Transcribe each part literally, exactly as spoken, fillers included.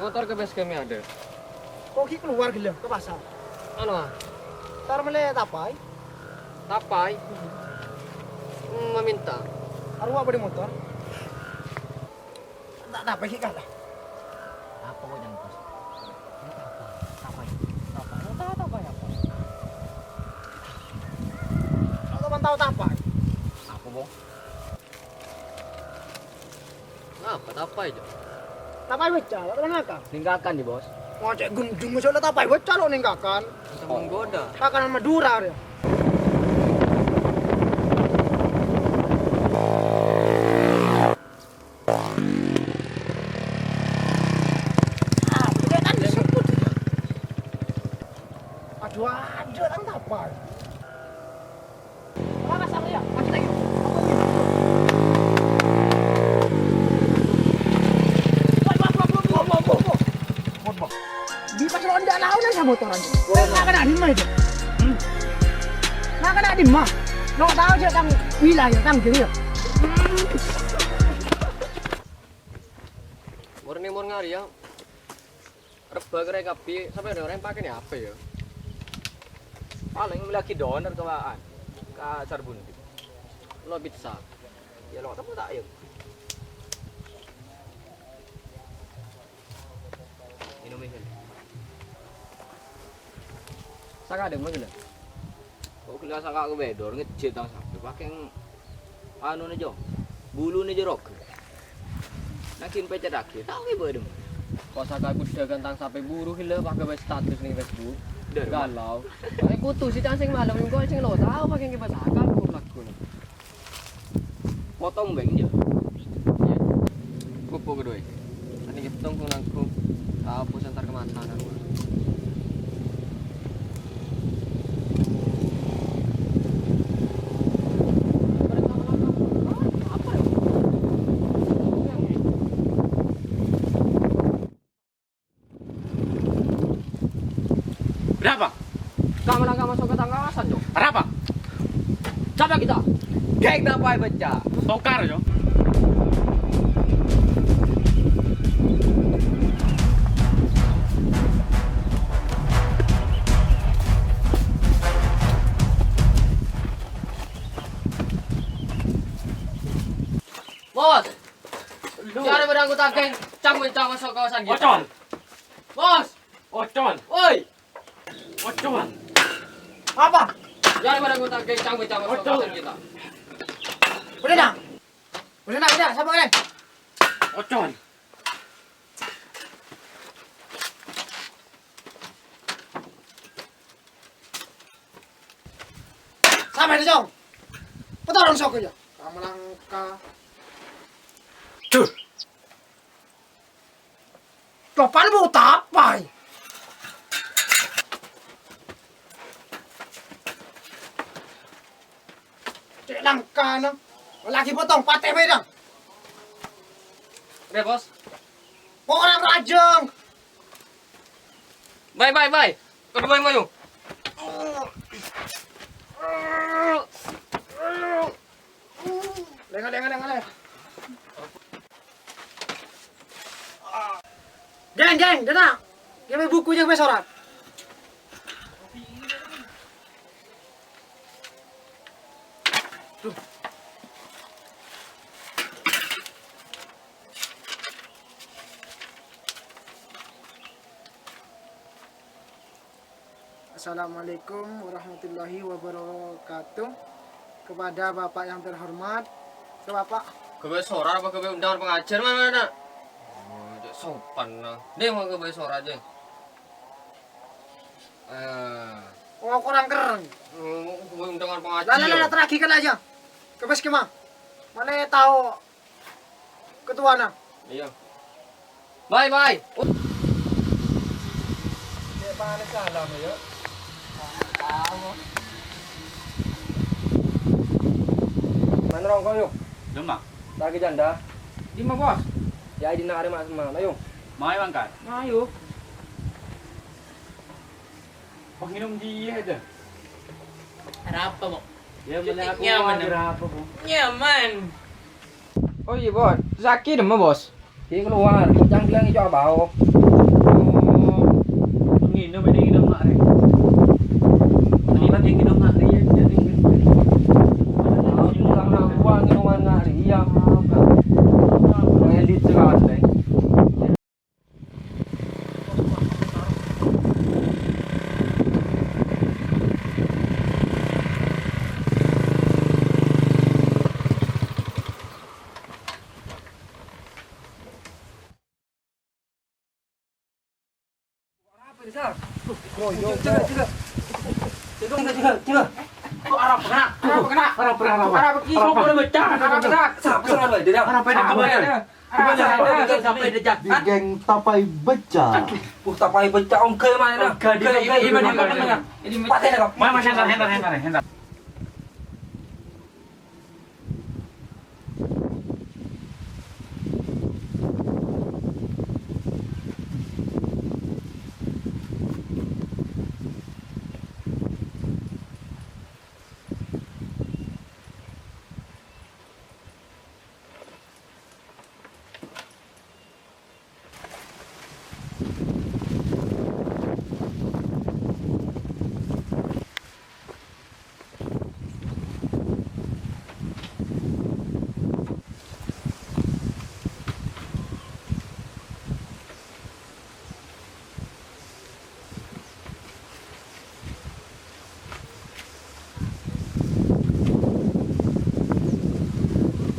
Motor ke base camp-e ada. Kok ghi' kalowar ghellâ' ka pasar? Anu, ah. Tar mellè tapai. Tapai? Hmm, maminta. Arowa bâdâ motor. Ta' tapai ghi' kala. Apa kok nyangkos? Tapai, tapai, tapai, tapai apa? Kok mantau tapai? Apa, Bos? Ngapa tapai, Cok? Tapai bâca, lo' kenapa? Ningkakan di, Bos. Ngocek gunjung, maksudnya tapai bâca lo' ningkakan. Bisa menggoda. Makanan Madura, ya. Ah, beneran disebut. Aduh, ada orang tapai. Mana Satria? Masih lagi. Apa ini? Wah, wah, wah, wah, wah, wah, wah. Di pas lo ndak tahu nih sama motoran. Nggak kena di mana itu? Hmm. Nggak kena di mana? Lo tahu aja tang wilayah tang gini ya. Murni mon ngari ya. Rebba kere kabbhi, sampe ora orèng pakènè apa ya? Palèng lagi doner ka, ka Sarbundi. Lo pizza. Ya lo ketemu tak ya? Minum ini. Saka ada mau dulu. Kok gila saka ke bedor ngejit tang sampe pakèng anune, Jo. Bulune, Jo, roge. Nangkin pecet agi. Tau ki bâdâ. Kok saka kuda gantang sampe buru gila pake wae status ning Facebook. Galau. Ae kutu si cang sing malem engko sing lo tau pake ngepas saka lu lagu. Potong beng, Jo. Iya. Kupu kedua. Ani potong ku nangku. Apa sentar kemasan. Berapa? Kamu langkah masuk ke tangkasan, Jo. Berapa? Coba kita. Geng dapai pecah. Tokar, Jo. Bos. Cari barang ku tagih, cang-mencang masuk kawasan kita. Ocon. Bos. Ocon. Woi. Ocon. Apa? Cari barang ku tagih, cang-mencang masuk kawasan kita. Udah, Dang. Udah, Dang, udah, sabar, Dang. Ocon. Sampai di jong. Petarung soko ya. Kamu langka. Duh. Copan mau tapai. Cek langka no. Lagi potong pateh bedang. Oke, Bos. Orang rajang. Bye, bye, bye. Kedua yang mayu. Lenga, lenga, lenga, lenga. Geng, geng, dana. Geng buku yang besoran. Assalamualaikum warahmatullahi wabarakatuh. Kepada Bapak yang terhormat, ke Bapak. Gawe soran apa gawe undangan pengajian mana, Nak? Oh, cek sopan, nah. Nih, mau gawe soran aja. Eh. Oh, kurang keren. Oh, gawe undangan pengajian. Lah, lah, lah, terakhir kan aja. Ke bos kemah. Mana tahu ketuana. Iya. Bye, bye. Cek mana salam ya? Mana rongkong yuk? Demak. Lagi janda. Di mana, Bos? Ya, di nare mas mas. Ayo. Mai mangkat. Ayo. Penginum dia aja. Arapa, Bos? Ya, mana aku nyaman, ada apa, Bos? Nyaman. Oh iya, Bos. Sakit emang, Bos. Dia keluar, canggilan itu apa, oh? Nginum ini, nginum nggak, Rek? Ini mah nginum nggak, Rek? Iya, iya, iya. Aku pulang, aku nginum nggak, Rek? Iya. Main di celana, Rek. Apa ini, Sar? Jaga, jaga. Jaga, jaga, jaga. Kok arapa kena? Arapa kena? Arapa, arapa? Arapa ki? Arapa kena? Sapa, Sar, apa? Dia dah. Arapa ini? Apa ini? Arapa, arapa? Sampai dia jatuh. Di geng Tapai Beca. Uh, Tapai Beca, ongke mana? Ongke, di, ongke, di, di, di, mana, di, mana, mana? Ini patah dah, Kak. Mana, Mas, enter, enter, enter, enter.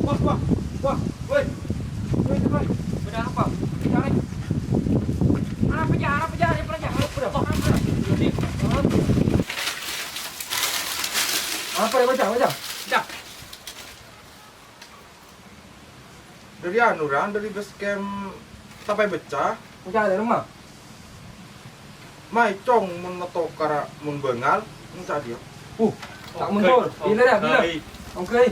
Wah, wah, wah, woi. Woi, woi. Bâdâ apa? Cari. Arapa, Jâ'? Arapa, Jâ'? Arapa, Jâ'? Arapa, Jâ'? Apa, Jâ'? Apa, Jâ'? Jâ'. Dâri anu, Ran, dâri base camp Tapai Beca. Enca' dâ' remma? Maècong mon matokara mon bângal, enca' diyâ. Uh, ta' mundur. Oke. Gila ya, gila. Oke. Oke.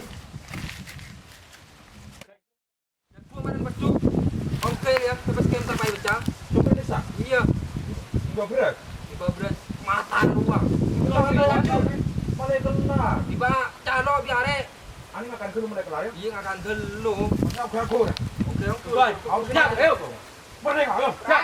Jago main baju. Oke ya, ke base camp Tapai Beca. Coba desa. Iya. Tiba berat. Tiba berat. Mata luar. Mata luar. Paling kena. Tiba calo biare. Ani ngakan ghâllu mènè kellar, yâ? Iyâ, ngakan ghâllu. Oke, oke, oke. Oke, oke. Baik. Ayo, siap, ayo. Merdeka, ayo. Siap.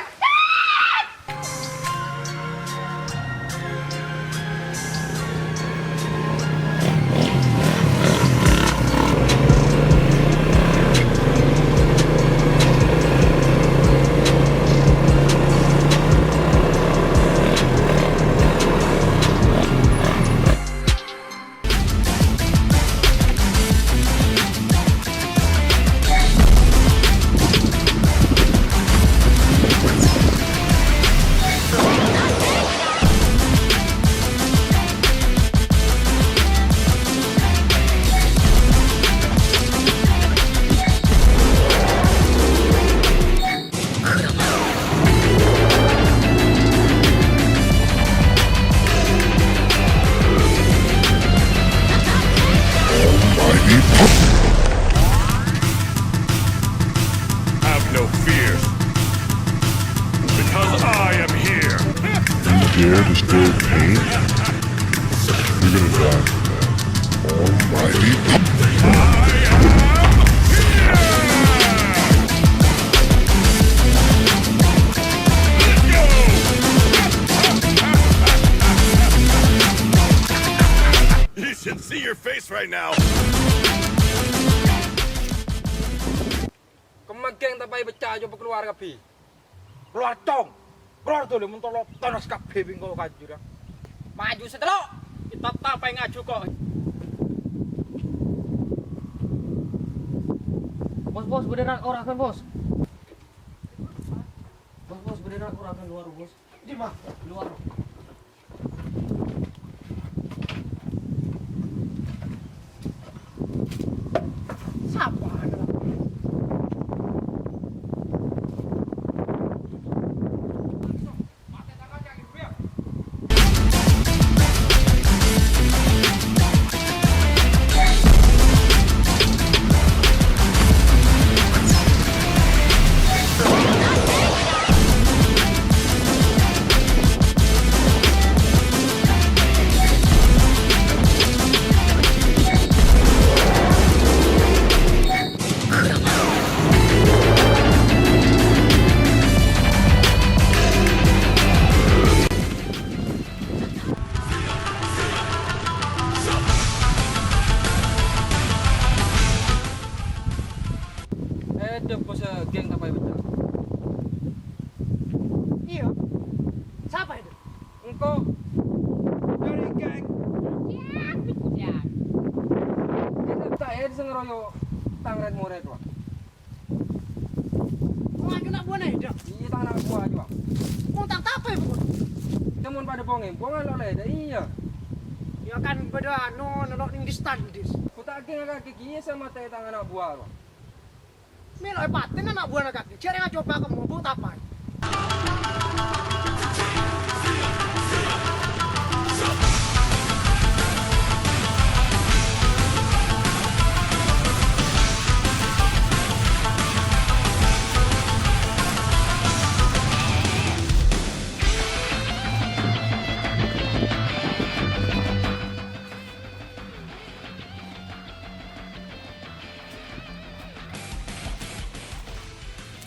Have no fear, because I am here. You dare disturb me? You're gonna die for that. Almighty. You should see your face right now. Kemma geng Tapai Beca, coba keluar kabbhi. Keluar, Cong! Keluar dulu, mon tolo tonos kabbhi bingko kajur, ya. Maju setelok! Kita tapai ngaju kok. Bos, bos, beneran ora kan, bos? Bos, bos, beneran ora kan luar, bos? Di mana? Luar. Sapa? Royo' tang rèd-morèd, wa. Wah, kèng ana' buwâna, Dâ'? Iyâ, tang ana' buwâ, wa. Wong tang tapè, Bu. Cè' mon padâ bongèng, bongan lo' lè, Dâ', iyâ. Yâ kan bâdâ anu, nèlok neng dis-tandis. Ku ta' kèng kakè kèya sè matè'è tang ana' buwâ, wa. Mèlo èpatè'è ana' buwâna kakè. Jhâ' rèng ajhubâ ka mobu tapè.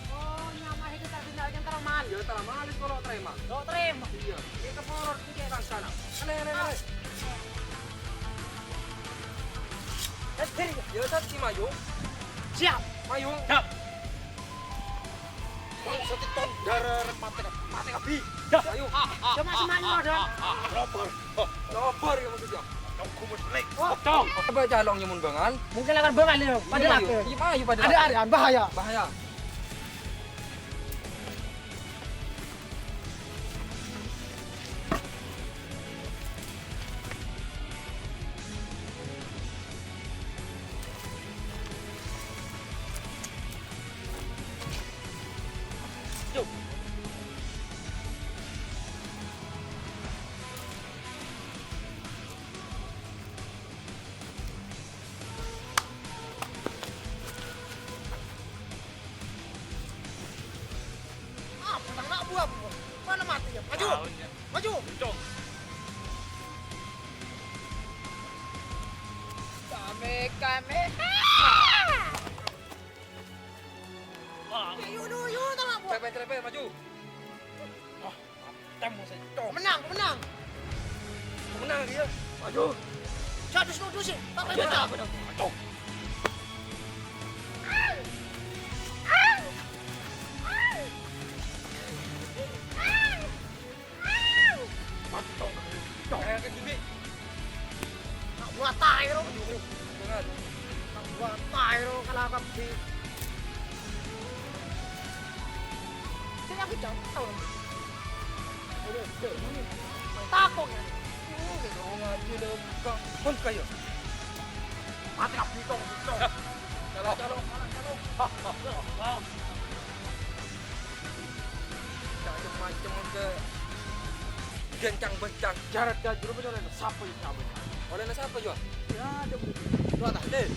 Oh, nyamaè kita tinggal yang terang malu. Ya, terang malu kalau terima. Lo' terima. Iyâ. Kita poror tiga langsana. Kene, kene, kene. Ya, tadi maju. Siap. Maju. Siap. Bang, satu ton darah matè, matè kabbhi. Ayo. Cuma semuanya, Dâ'. Roper. Sabar ya, maksudnya. Tunggu, Mus, Lek. Wah. Tong. Coba calong nyamun bangan. Mungkin akan bangan, ya. Padahal apa? Iya, ayo, padahal. Ada, ada, bahaya. Bahaya. Cuk. Ah, petang nak buah, Bu. Mana mati ya? Maju. Tahu, ya. Maju. Kencang. Kami, kami. Ah. Yuk, yuk, yuk, tolong, Bu. Cepet, cepet, maju. Ah. Temu saya, cok. Menang, menang. Menang dia. Maju. Satu satu sih. Tak Maju, menang. Tak menang. Cok. Maju, cok. Cok. Ayo, ke Bibi. Nak buat tae, lo. Bener. Nak buat tae, lo, kalau kabbhi. Sing aku jauh, tau. Ayo, cek, ini. Takut ya. Oh, gitu, ngaji lo, Kang. Pun kayo. Mati kabbhi, tong, tong. Calo, calo, calo. Macem-macem ke gencang-bencang. Jarat ganjur apa oleh sapa ya, sapa ya? Oleh sapa ya? Ya, ada. Dua tah, deh.